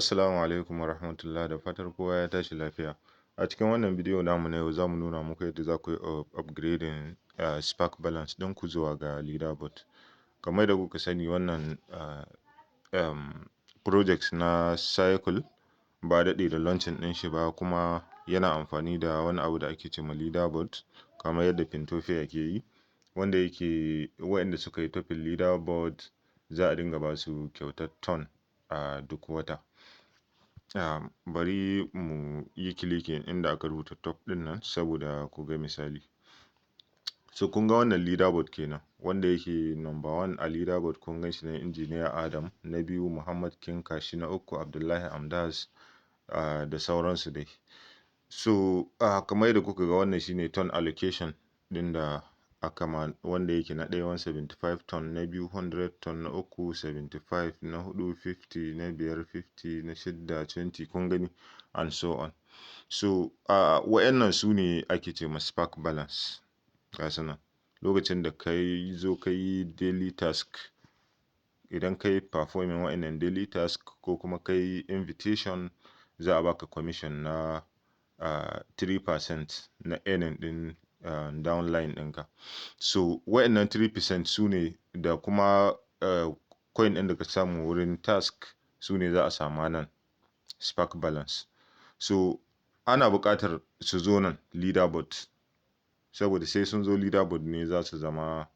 Assalamu alaikum warahmatullah, da fatar kowa ya tashi lafiya. A cikin wannan bidiyo namu na yau, za mu nuna muku yadda za ku yi upgrading Spark balance ɗinku zuwa ga leaderboard. Kamar yadda kuka sani, wannan project na Circle ba a daɗe da launching ɗin shi ba, kuma yana amfani da wani abu da ake ce ma leaderboard, kamar yadda Fintopia ke yi, wanda yake waɗanda suka yi topping leaderboard za a dinga ba su kyautar TON a duk wata. Bari mu yi clicking inda aka rubuta top ɗin nan saboda ku ga misali. So kun ga wannan leaderboard kenan, wanda yake number one a leaderboard, kun gan shi ne Engineer Adam, na biyu Muhammad Kinkashi, na uku Abdullahi Amdas, da sauransu dai. So kamar yadda kuka ga, wannan shine TON allocation ɗin da aka ma wanda yake na ɗaya 175 TON, na biyu 100 TON, na uku 75, na huɗu 50, na biyar 50, na shidda 20, kun gani, and so on. So wa'yannan su ne ake ce ma Spark balance, ga su nan. Lokacin da ka zo ka yi daily task, idan ka yi performing wa'yannan daily task ko kuma ka yi invitation, za a baka commission na 3% na earning ɗin downline ɗinka. So wa'yannan 3% su ne da kuma coin ɗin da ka samu wurin task, su ne za a sama nan Spark balance. So ana buƙatar su zo nan leaderboard, saboda sai sun zo leaderboard ne za su zama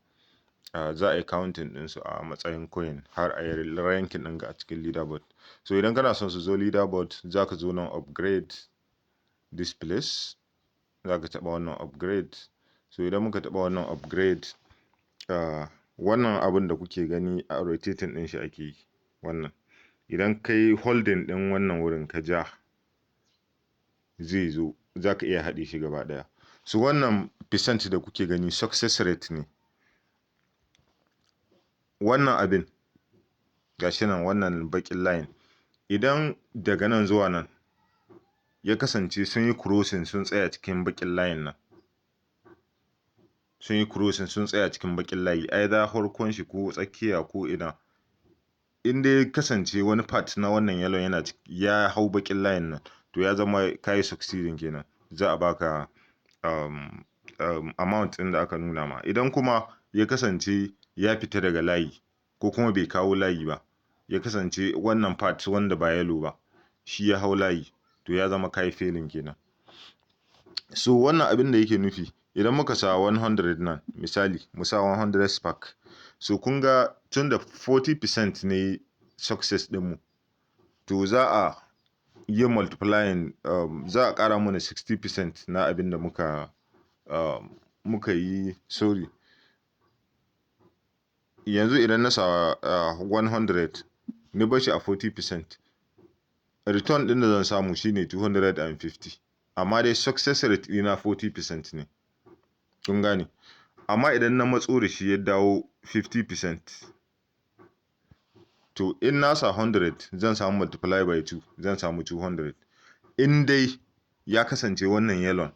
za a yi counting ɗinsu a matsayin coin har a yi ranking ɗinka a cikin leaderboard. So idan kana son su zo leaderboard, za ka zo nan upgrade, this place, za ka taɓa wannan upgrade. So idan muka taɓa wannan upgrade, wannan abun da kuke gani a rotating ɗin shi ake yi wannan. Idan ka yi holding ɗin wannan wurin ka ja, zai zo, za ka iya haɗe shi gaba ɗaya. So wannan percent da kuke gani success rate ne. Wannan abin gashi nan, wannan baƙin line, idan daga nan zuwa nan ya kasance sun yi crossing, sun tsaya cikin baƙin line nan, sun yi crossing, sun tsaya cikin baƙin layi, either farkon shi ko tsakiya ko ina, in dai ya kasance wani part na wannan yellow yana ya hau baƙin line nan, to ya zama ka yi succeeding kenan, za a baka amount ɗin da aka nuna ma. Idan kuma ya kasance ya fita daga layi ko kuma bai kawo layi ba, ya kasance wannan part wanda ba yellow ba shi ya hau layi, to ya zama ka yi failing kenan. So wannan abin da yake nufi, idan muka sa 100 nan, misali mu sa 100 Spark, so kun ga tun da 40% ne success ɗinmu, to za a yi multiplying, za a ƙara mana 60% na abin da muka yi. Sorry, yanzu idan na sa 100, ni bar shi a 40%, return ɗin da zan samu shine 250, amma dai success rate ɗina 40% ne, kun gane? Amma idan na matso da shi ya dawo 50%, to in na sa 100, zan samu multiply by 2, zan samu 200, in dai ya kasance wannan yellow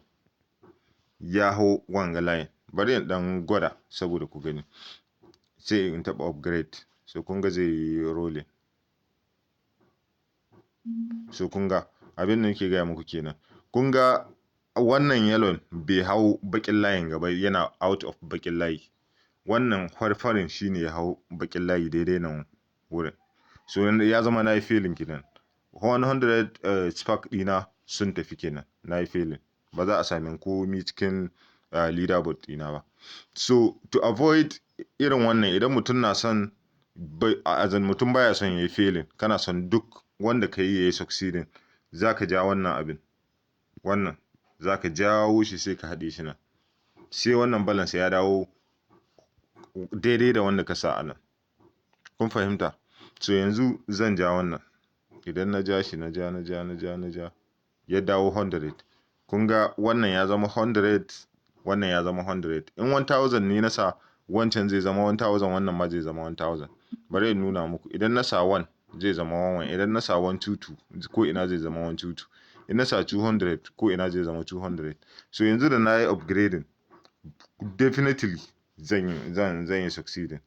ya hau wanga line. Bari in ɗan gwada saboda ku gani. Sai in taɓa upgrade. So kun ga zai yi rolling. So kun ga abin da nake gaya muku kenan. Kun ga wannan yellow bai hau baƙin layin gaba, yana out of baƙin layi. Wannan farfarin shine ya hau baƙin layi daidai nan wurin. So ya zama na yi failing kenan, 100 Spark ɗina sun tafi kenan, na yi failing, ba za a sami komi cikin leaderboard ɗina ba. So to avoid irin wannan, idan mutum na son, azan mutum baya son ya yi failing, kana son duk wanda ka yi ya yi succeeding, za ka ja wannan abin, wannan za ka jawo shi, sai ka haɗe shi nan, sai wannan balance ya dawo daidai da wanda ka sa a nan. Kun fahimta? So yanzu zan ja wannan. Idan na ja shi, na ja, na ja, na ja, na ja, ya dawo 100, kun ga wannan ya zama 100, wannan ya zama 100. In 1000 ne na sa, wancan zai zama 1000, wannan ma zai zama 1000. Bari in nuna muku. Idan na sa 1, zai zama 11. Idan na sa 122, ko ina zai zama 122. In na sa 200, ko ina zai zama 200. So yanzu da na yi upgrading, definitely zan yi succeeding,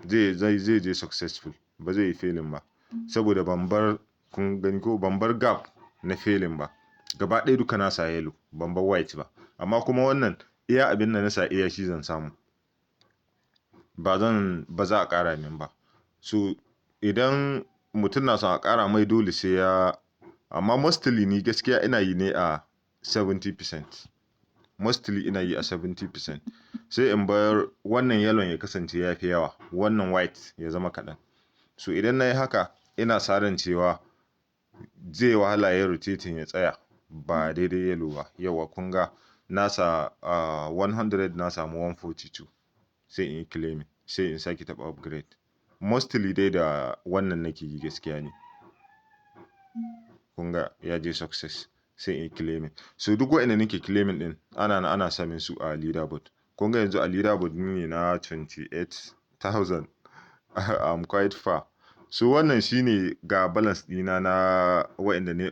zai je successful, ba zai yi failing ba, saboda ban bar Kun gani ko? Ban bar gap na failing ba. Gaba ɗaya duka na sa yellow, ban bar white ba. Amma kuma wannan, iya abin da na sa, iya shi zan samu, ba za a ƙara min ba. So idan mutum na son a ƙara mai, dole sai ya, amma mostly ni gaskiya ina yi ne a 70%. Mostly ina yi a 70%, sai in bar wannan yellow ya kasance ya fi yawa, wannan white ya zama kaɗan. So idan na yi haka, ina sa ran cewa zai wahala ya rotating ya tsaya ba daidai yellow ba. Yauwa, kun ga na sa 100, na samu 142. Sai in yi claiming, sai in sake taɓa upgrade. Mostly dai da wannan nake yi gaskiya ne. Kun ga ya je success, sai in yi claiming. So duk waɗanda nake claiming din, ana samun su a leaderboard. Kun ga yanzu a leaderboard ni ne na 28,000. I'm quite far. So wannan shine ga balance ɗina na waɗanda ne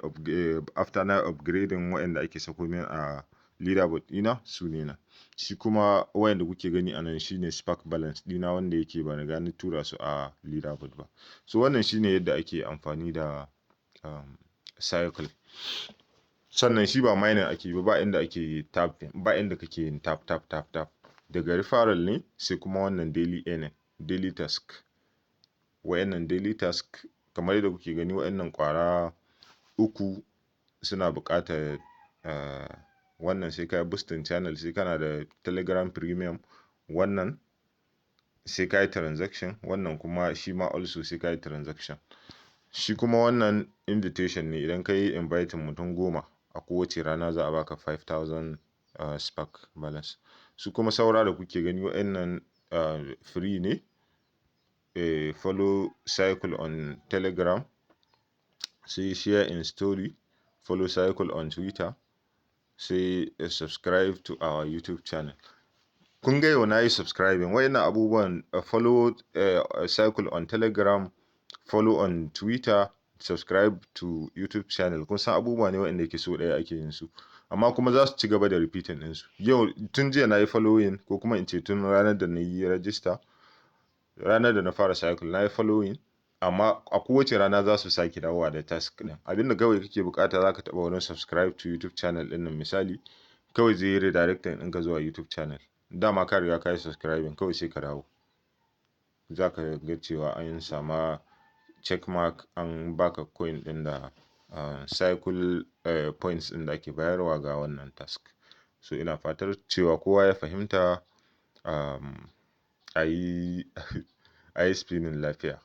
after na upgrading. Waɗanda ake sako min a leaderboard ɗina su ne na. Shi kuma waɗanda kuke gani anan shine Spark balance ɗina wanda yake ban riga ni tura su a leaderboard ba. So wannan shine yadda ake amfani da Circle. Sannan shi ba mining ake ba, ba inda ake tapping, ba inda kake yin tap tap tap tap. Daga referral ne, sai kuma wannan daily earning, daily task. Wayannan daily task, kamar yadda kuke gani, wayannan ƙwara uku suna buƙatar wannan sai ka yi boosting channel, sai kana da Telegram Premium. Wannan sai ka yi transaction, wannan kuma shi ma also sai ka yi transaction. Shi kuma wannan invitation ne. Idan ka yi inviting mutum 10 a kowace rana, za a baka 5000 Spark balance. Su kuma saura da kuke gani, wayannan free ne. Follow Circle on Telegram, sai share in story, follow Circle on Twitter, sai subscribe to our YouTube channel. Kun ga yau na yi subscribing. Wayannan abubuwan, follow Circle on Telegram, follow on Twitter, subscribe to YouTube channel, kun san abubuwa ne waɗanda yake so ɗaya ake yin su, amma kuma za su ci gaba da repeating ɗinsu. Yau, tun jiya na yi following, ko kuma in ce tun ranar da na yi register, ranar da na fara Circle, na yi following, amma a kowace rana za su sake dawowa da task ɗin. Abinda kawai kake bukata, za ka taɓa wurin subscribe to YouTube channel ɗin nan misali, kawai zai yi redirecting ɗinka zuwa YouTube channel. Dama ka riga ka yi subscribing, kawai sai ka dawo, za ka ga cewa an sama check mark, an baka coin ɗin da Circle points ɗin da ake bayarwa ga wannan task. So ina fatar cewa kowa ya fahimta. A yi spinning lafiya.